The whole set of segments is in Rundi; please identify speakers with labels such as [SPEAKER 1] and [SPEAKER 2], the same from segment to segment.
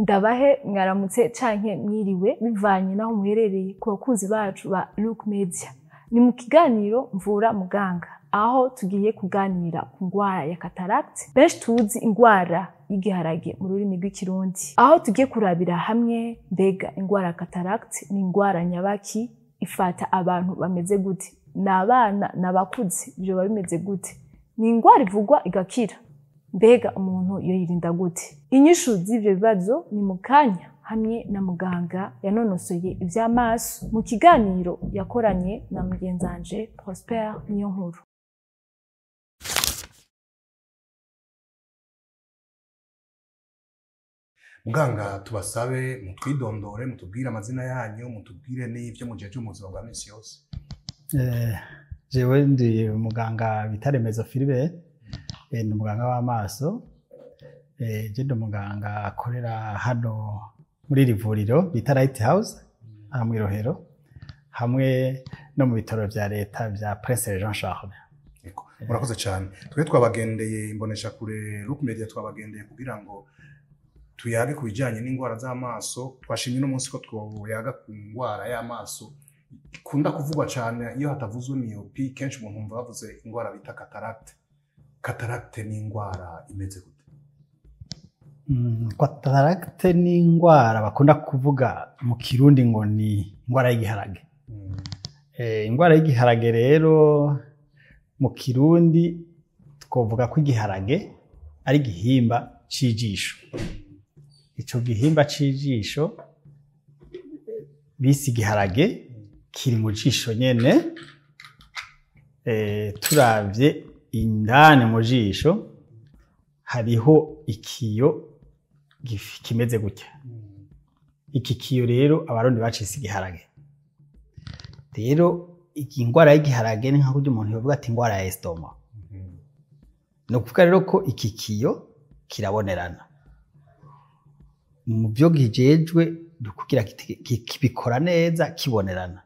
[SPEAKER 1] Ndabahe mwaramutse canke mwiriwe bivanye naho muherereye ku bakunzi bacu ba Look Media. Ni mu kiganiro Mvura Muganga, aho tugiye kuganira ku ngwara ya cataracte, benshi tuzi ingwara y'igiharage mu rurimi rw'ikirundi, aho tugiye kurabira hamwe mbega ingwara ya cataracte ni ingwara nyabaki, ifata abantu bameze gute, ni abana n'abakuze, vyoba bimeze gute, ni ingwara ivugwa igakira, mbega umuntu yoyirinda gute? Inyishu z'ivyo bibazo ni mu kanya hamwe na muganga yanonosoye ivy'amaso mu kiganiro yakoranye na mugenzanje Prosper Niyonkuru.
[SPEAKER 2] Muganga, tubasabe mutwidondore, mutubwire amazina yanyu, mutubwire n'ivyo mujeje mu buzima bwa misi yose.
[SPEAKER 3] Jewe ndi umuganga bita Remezo Philibert, ni umuganga w'amaso. Je ndi umuganga akorera hano muri iri vuriro bita Light House aha mw'i Rohero, hamwe no mu bitaro vya leta vya Prince Jean Charles.
[SPEAKER 2] Ego, murakoze cyane. Twe twabagendeye imboneshakure Look Media, twabagendeye kugira ngo tuyage ku bijyanye n'indwara z'amaso. Twashimye uno munsi ko twoyaga ku ndwara y'amaso ikunda kuvugwa cyane. Iyo hatavuzwe myopie, kenshi umuntu wumva bavuze indwara bita cataracte. Cataracte ni indwara imeze gute?
[SPEAKER 3] Cataracte ni indwara bakunda kuvuga mu Kirundi ngo ni indwara y'igiharage. Indwara y'igiharage rero mu Kirundi twovuga ko igiharage ari igihimba c'ijisho. Ico gihimba c'ijisho bise igiharage kiri mu jisho nyene. Turavye indani mu jisho hariho ikiyo kimeze gutya. Iki kiyo rero Abarundi bacise igiharage. Rero ingwara y'igiharage ni nka kurya umuntu yovuga ati ingwara ya estomac. Ni ukuvuga rero ko iki kiyo kirabonerana. Mu byo gijejwe ni ukugira kibikora neza kibonerana.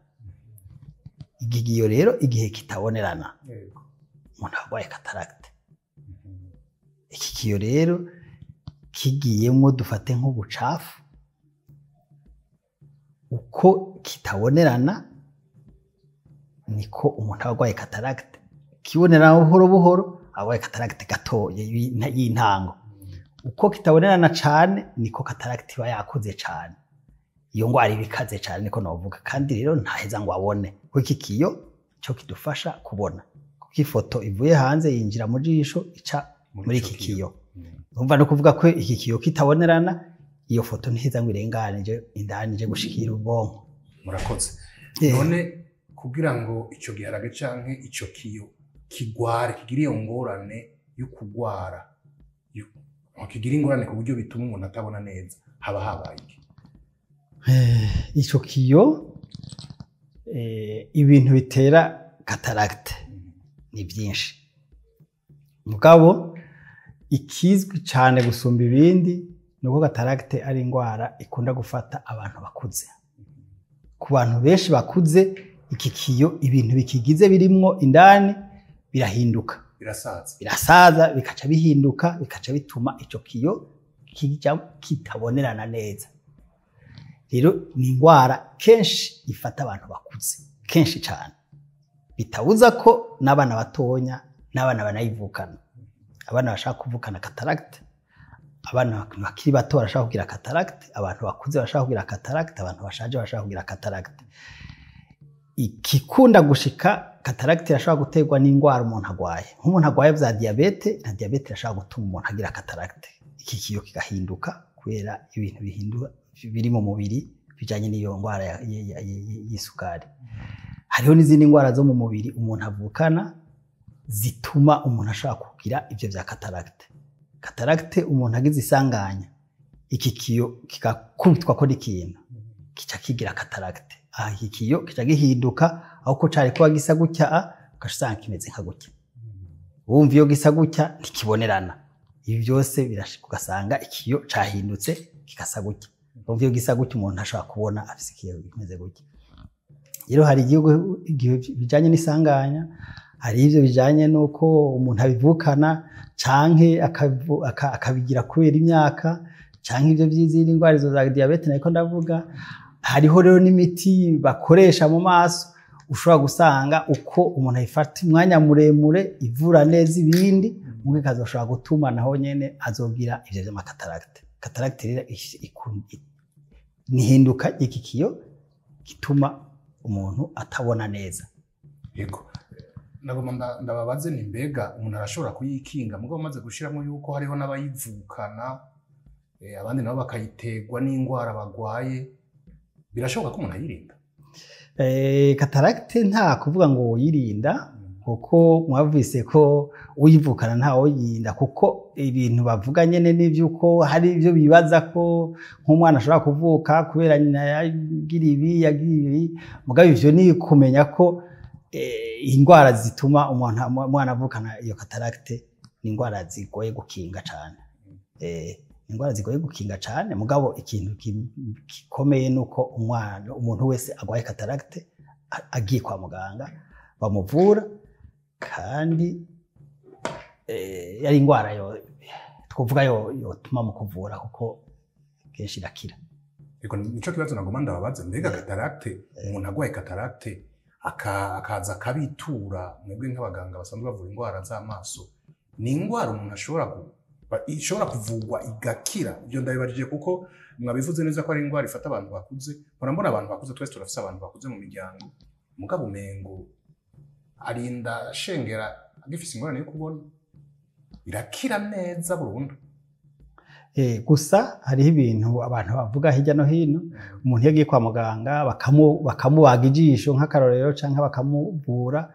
[SPEAKER 3] Iki kiyo rero igihe kitabonerana, umuntu arwaye cataracte. Iki kiyo rero kigiyemwo dufate nk'ubucafu, uko kitabonerana niko umuntu aba arwaye cataracte. Kibonerana buhoro buhoro aba arwaye cataracte gato y'intango. Uko kitabonerana cane niko cataracte iba yakuze cane. Iyo ngwara iba ikaze cane niko novuga, kandi rero ntaheza ngo abone. Kuko iki kiyo nico kidufasha kubona. Kuko ifoto ivuye hanze yinjira mu jisho ica muri iki kiyo. Urumva no kuvuga ko iki kiyo kitabonerana, iyo foto ntiheza ngo irengane ije indani ije gushikira ubwonko.
[SPEAKER 2] Murakoze. None kugira ngo ico giharage canke ico kiyo kigware, kigire iyo ngorane yo kugwara, kigira ingorane ku buryo bituma umuntu atabona neza, haba habaye iki?
[SPEAKER 3] Ico kiyo, ibintu bitera cataracte ni byinshi. Mugabo ikizwi cane gusumba ibindi ni uko cataracte ari ingwara ikunda gufata abantu bakuze. Ku bantu benshi bakuze, iki kiyo ibintu bikigize birimwo indani birahinduka.
[SPEAKER 2] Birasaza.
[SPEAKER 3] Birasaza, bikaca bihinduka, bikaca bituma ico kiyo kija kitabonerana neza. Rero ni ingwara kenshi ifata abantu bakuze, kenshi cane. Bitabuza ko n'abana batonya n'abana banayivukana. Abana bashaka kuvukana cataracte, abana bakiri bato barashaka kugira cataracte, abantu bakuze barashaka kugira cataracte, abantu bashaje barashaka kugira cataracte. Ikikunda gushika, cataracte irashobora guterwa n'ingwara umuntu agwaye. Nk'umuntu agwaye vya diabete, na diabete irashobora gutuma umuntu agira cataracte. Iki kiyo kigahinduka kubera ibintu bihindura biri mu mubiri bijanye n'iyo ngwara y'isukari. Hariho n'izindi ngwara zo mu mubiri umuntu avukana zituma umuntu ashobora kugira ivyo vya cataracte. Cataracte umuntu agize isanganya, iki kiyo kigakubitwako n'ikintu, kica kigira cataracte. Aha iki kiyo kica gihinduka, aho ko cari kuba gisa gutya, ugaca usanga kimeze nka gutya. Wumva iyo gisa gutya ntikibonerana. Ibi byose birashika ugasanga ikiyo cahindutse kigasa gutya. Wumva iyo gisa gutya umuntu ntashobora kubona afise ikiyo kimeze gutya. Rero hari igihe bijanye n'isanganya, hari ivyo bijanye n'uko umuntu abivukana canke akabigira kubera imyaka, Canke ivyo vy'izindi ndwara izo za diyabete nariko ndavuga. Hariho rero n'imiti bakoresha mu maso, ushobora gusanga uko umuntu ayifata umwanya muremure ivura neza ibindi, muga ikazoshobora gutuma naho nyene azogira ivyo vy'ama cataracte. Cataracte rero nihinduka iki kiyo gituma umuntu atabona neza.
[SPEAKER 2] Yego. Nagomba ndababaze, ni mbega umuntu arashobora kuyikinga? Mugabo amaze gushiramo yuko hariho n'abayivukana, abandi nabo bakayiterwa n'indwara bagwaye, birashoboka ko umuntu ayirinda?
[SPEAKER 3] Cataracte nta kuvuga ngo woyirinda, kuko mwavise ko uyivukana ntawe uyirinda, kuko ibintu bavuga nyene n'ivyuko hari ibyo bibaza ko nk'umwana ashobora kuvuka kubera nyina yagira ibi, yagira ibi. Mugabo ivyo ni kumenya ko indwara zituma umuntu umwana avukana iyo cataracte ni indwara zigoye gukinga cane. Indwara zigoye gukinga cane, mugabo ikintu gikomeye nuko umwana, umuntu wese agwaye cataracte agiye kwa muganga bamuvura, kandi yari indwara yo twovuga yo yotuma mu kuvura, kuko kenshi irakira.
[SPEAKER 2] Yego, nico kibazo nagomba ndababaze: mbega cataracte, umuntu agwaye cataracte akaza akabitura mwebwe nk'abaganga basanzwe bavura indwara z'amaso, ni indwara umuntu ashobora ishobora kuvugwa igakira? Ibyo ndabibajije kuko mwabivuze neza ko ari indwara ifata abantu bakuze. Mpora mbona abantu bakuze, twese turafise abantu bakuze mu miryango, mugabo umengo arinda ashengera agifise ingorane yo kubona. Irakira neza burundu?
[SPEAKER 3] Gusa hariho ibintu abantu bavuga hirya no hino. Umuntu iyo agiye kwa muganga bakamubaga ijisho nk'akarorero canke bakamuvura,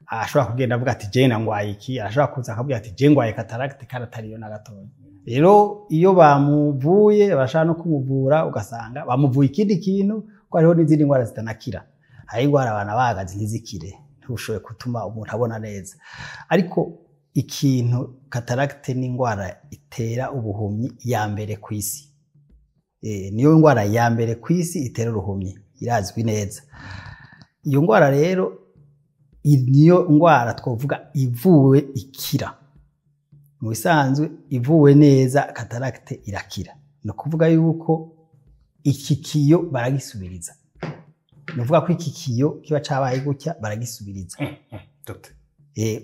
[SPEAKER 3] ashobora kugenda avuga ati: "Je ngwaye iki." Arashobora kuza akavuga ati: "Je ngwaye cataracte", kandi atariyo na gatoya. Rero iyo bamuvuye, bashaka no kumuvura, ugasanga bamuvuye ikindi kintu, ko hariho n'izindi ndwara zitanakira. Hari indwara abantu bahagaze ntizikire, ntushoboye gutuma umuntu abona neza. Ariko ikintu cataracte ni indwara itera ubuhumyi ya mbere ku isi. Niyo ndwara ya mbere ku isi itera uruhumyi, irazwi neza. Iyo ndwara rero niyo ndwara twovuga ivuwe ikira. Mu bisanzwe ivuwe neza cataracte irakira. Ni ukuvuga yuko iki kiyo baragisubiriza. Ni ukuvuga ko iki kiyo kiba cabaye gutya baragisubiriza.
[SPEAKER 2] Dr.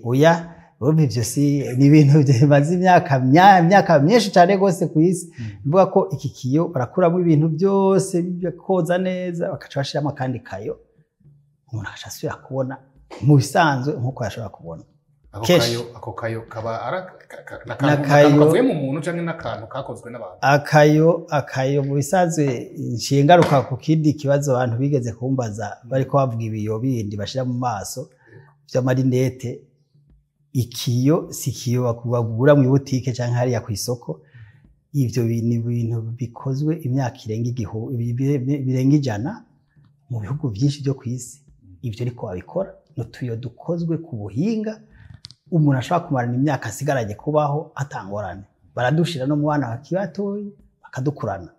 [SPEAKER 3] Oya, urumva ivyo si ni ibintu bimaze imyaka myinshi cane gose ku isi. Bivuga ko iki kiyo barakuramo ibintu byose koza neza, bakaca bashiramo akandi kayo, umuntu agaca asubira kubona mu bisanzwe nk'uko yashobora kubona.
[SPEAKER 2] Ako
[SPEAKER 3] Kenshi.
[SPEAKER 2] kayo, ako kayo kaba ari n'akantu
[SPEAKER 3] N'akayo-
[SPEAKER 2] kavuye mu muntu canke n'akantu kakozwe n'abantu?
[SPEAKER 3] Akayo mu bisanzwe nciye ngaruka ku kindi kibazo abantu bigeze kumbaza, bariko bavuga ibiyo bindi bashira mu maso vy'amarinete. Ikiyo si ikiyo bagura mu ibutike canke hariya kw'isoko. Ivyo ni ibintu bikozwe imyaka irenga birenga 100 mu bihugu vyinshi vyo kw'isi. Ivyo ariko babikora n'utuyo dukozwe ku buhinga, umuntu ashobora kumarana imyaka asigaranye kubaho atangorane. Baradushira no mu bana bakiri batoyi bakadukurana.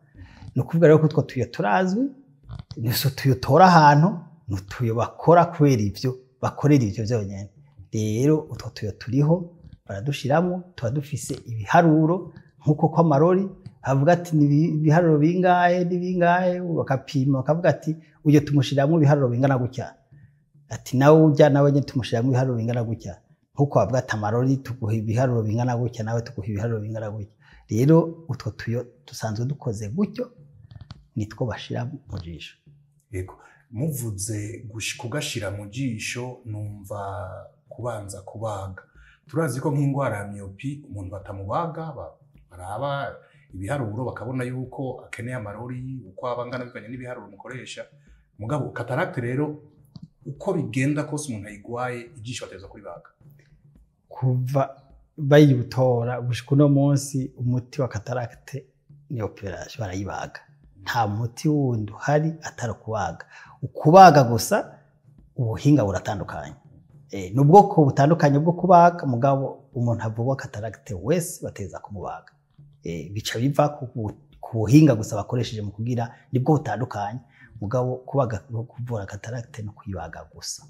[SPEAKER 3] Ni ukuvuga rero ko utwo tuyo turazwi, ni utuyo utora ahantu, ni utuyo bakora kubera ivyo bakorera ivyo vyonyene. Rero utwo tuyo turiho, baradushiramo, tuba dufise ibiharuro nk'uko kw'amarori bavuga ati ni ibiharuro bingahe ni bingahe, bakapima bakavuga ati uyo tumushiramwo ibiharuro bingana gutya, ati nawe urya nawe nyene tumushiramwo ibiharuro bingana gutya, nk'uko bavuga ati amarori tuguha ibiharuro bingana gutya, nawe tuguha ibiharuro bingana gutya. Rero utwo tuyo dusanzwe dukoze gutyo nitwo bashira mu jisho.
[SPEAKER 2] Yego, muvuze kugashira mu jisho numva kubanza kubaga. Turazi ko nk'indwara ya myopie umuntu batamubaga, baraba ibiharuro bakabona yuko akeneye amarori uko aba angana bivanye n'ibiharuro mukoresha. Mugabo cataracte rero, uko bigenda kose umuntu ayigwaye ijisho bategerezwa kuribaga?
[SPEAKER 3] Kuva bayitora gushika uno munsi, umuti wa cataracte ni opération, barayibaga. Nta muti wundi uhari atari ukubaga, ukubaga gusa. Ubuhinga buratandukanye, ni ubwoko butandukanye bwo kubaga, mugabo umuntu avugwa cataracte wese bateza kumubaga. Bica biva ku buhinga gusa bakoresheje mu kugira nibwo butandukanye, mugabo kubaga, kuvura cataracte no kuyibaga gusa.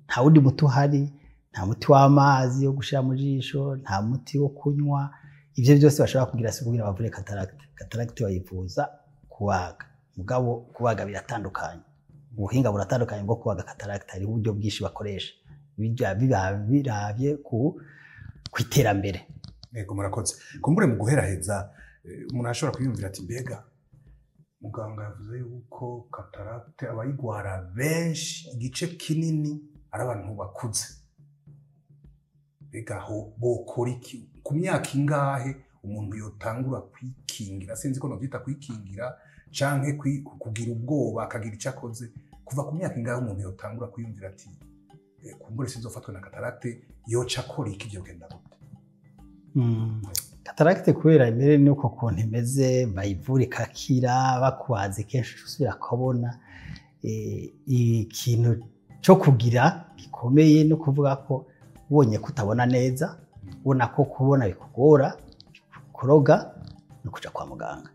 [SPEAKER 3] Nta wundi muti uhari, nta muti w'amazi yo gushira mu jisho, nta muti wo kunywa. Ivyo byose bashobora kugira si kugira bavure cataracte. Cataracte bayivuza kubaga, mugabo kubaga biratandukanye, ubuhinga buratandukanye bwo kubaga cataracte. Hariho uburyo bwinshi bakoresha bijya biba biravye ku iterambere.
[SPEAKER 2] Yego, murakoze. Kumbure mu guheraheza, umuntu ashobora kwiyumvira ati: mbega muganga yavuze yuko cataracte abayigwara benshi, igice kinini ari abantu bakuze, mbega aho bokora iki? Ku myaka ingahe umuntu yotangura kwikingira? Sinzi ko novyita kwikingira canke kugira ubwoba akagira icyo akoze. Kuva ku myaka ingahe umuntu yotangura kwiyumvira ati: kumbure sinzofatwe na cataracte? Yoca akora iki? Ivyo genda gute?
[SPEAKER 3] Cataracte kubera imere nuko kuntu imeze, bayivura ikakira, bakubaze kenshi usubira kubona. Ikintu cyo kugira gikomeye no kuvuga ko ubonye ko utabona neza, ubona ko kubona bikugora, kuroga, no kuja kwa muganga.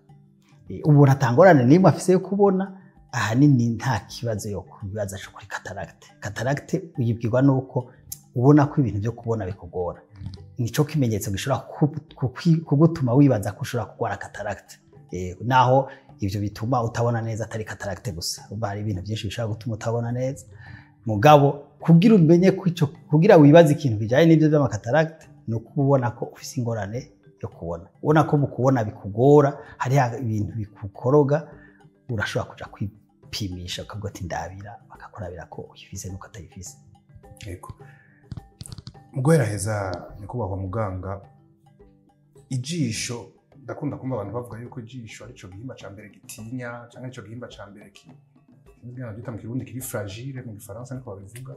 [SPEAKER 3] Umuntu atangorane nimwe afise yo kubona, ahanini nta kibazo yo kubibaza cyo kuri cataracte. Cataracte uyibwirwa nuko ubona ko ibintu byo kubona bikugora, nico kimenyetso gishobora kugutuma wibaza ko ushobora kurwara cataracte. Naho ivyo bituma utabona neza atari cataracte gusa, urumva hari ibintu byinshi bishobora gutuma utabona neza. Mugabo kugira umenye ko ico, kugira wibaze ikintu kijanye n'ivyo vy'ama cataracte, ni uko ubona ko ufise ingorane yo kubona, ubona ko mu kubona bikugora, hariho ibintu bikukoroga, urashobora kuja kwipimisha ukavuga ati ndabira, bakakurabira ko uyifise nuko atayifise.
[SPEAKER 2] Yego. Mu guheraheza, nyakubahwa muganga, ijisho, ndakunda kumva abantu bavuga yuko ijisho arico gihimba ca mbere gitinya, canke arico gihimba ca mbere ki, sinzi ingene bavyita mu Kirundi, kiri fragile mu Gifaransa niko babivuga.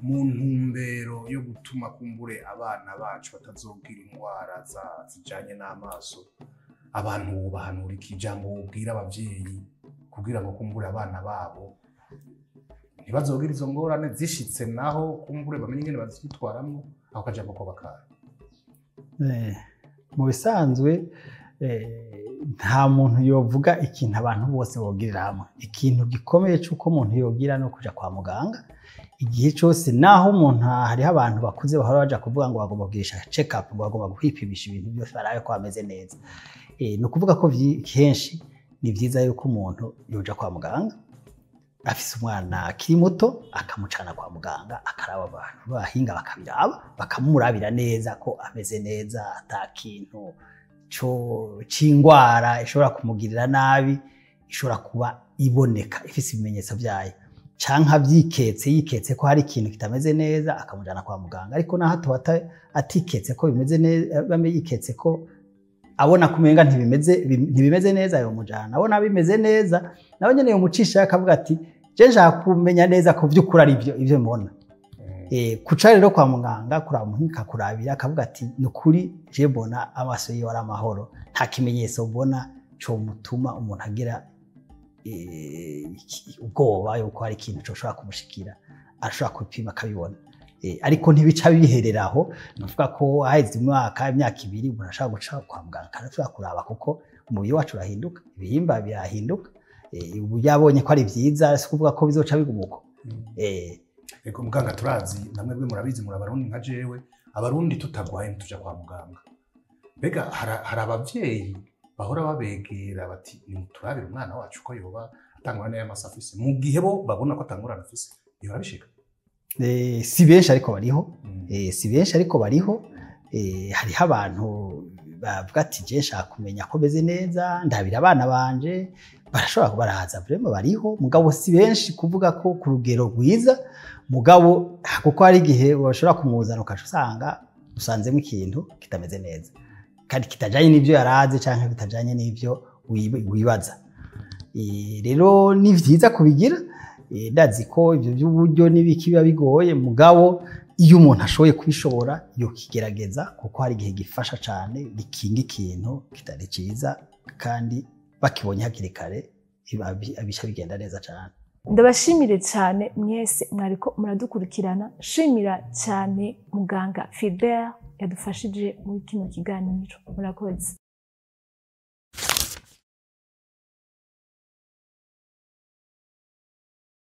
[SPEAKER 2] Mu ntumbero yo gutuma kumbure abana bacu batazogira indwara zijanye n'amaso, abantu bobahanura iki? Ijambo wobwira abavyeyi kugira ngo kumbure abana babo ntibazogire izo ngorane, zishitse naho kumbure bamenye ingene bazitwaramwo, ako kajambo ko bakaye?
[SPEAKER 3] Mu bisanzwe nta muntu yovuga ikintu abantu bose bogirira hamwe. Ikintu gikomeye c'uko umuntu yogira no kuja kwa muganga igihe cose, naho umuntu, hariho abantu bakuze bahora baja kuvuga ngo bagomba kugirisha check up, ngo bagomba kwipimisha ibintu byose barabe ko bameze neza. Ni ukuvuga ko kenshi ni vyiza yuko umuntu yoja kwa muganga afise umwana akiri muto, akamucana kwa muganga, akaraba abantu bahinga bakabiraba, bakamurabira neza ko ameze neza, ata kintu co c'ingwara ishobora kumugirira nabi ishobora kuba iboneka ifise ibimenyetso vyayo, canke avyiketse, yiketse ko hari ikintu kitameze neza, akamujana kwa muganga. Ariko naho atoba atiketse ko bimeze neza, bame yiketse ko abona kumenga ntibimeze neza, yomujana. Abona bimeze neza, nawe nyene yomucisha akavuga ati: je nshaka kumenya neza ko vy'ukuri ari ivyo ivyo mbona. Kuca rero kwa muganga kuraba, umuhinga akakurabira akavuga ati: ni ukuri je mbona amaso yiwe ari amahoro, nta kimenyetso mbona comutuma umuntu agira ubwoba yuko hari ikintu coshobora kumushikira, arashobora kubipima akabibona. Ariko ntibica biherera aho. Nuvuga ko haheze umwaka, imyaka 2, umuntu ashobora guca kwa muganga arashobora kuraba, kuko umubiri wacu urahinduka, ibihimba birahinduka. Ubu yabonye ko ari vyiza, si ukuvuga ko bizoca biguma uko.
[SPEAKER 2] Ego muganga, turazi namwe bwe murabizi, muri Abarundi nka jewe, Abarundi tutagwaye ntituja kwa muganga. Mbega hari abavyeyi bahora babegera bati: nimuturabire umwana wacu ko yoba atangorane y'amaso afise, mu gihe bo babona ko atangorane afise? Bihora bishika?
[SPEAKER 3] Si benshi ariko bariho. Si benshi ariko bariho. Hariho abantu bavuga ati: je nshaka kumenya ko meze neza, ndabira abana banje. Barashobora baraza vraiment, bariho, mugabo si benshi kuvuga ko ku rugero rwiza. Mugabo kuko hari igihe bashobora kumuzana ukaca usanga usanzemo ikintu kitameze neza kandi kitajanye n'ivyo yarazi canke kitajanye n'ivyo wibaza. Rero ni vyiza kubigira. Ndazi ko ivyo by'uburyo n'ibiki biba bigoye, mugabo iyo umuntu ashoboye kubishobora yokigerageza, kuko hari igihe gifasha cane, gikinga ikintu kitari ciza, kandi bakibonye hakiri kare bica bigenda neza cane.
[SPEAKER 1] Ndabashimire cyane mwese mwariko muradukurikirana. Shimira cyane muganga Philbert yadufashije muri kino kiganiro. Murakoze.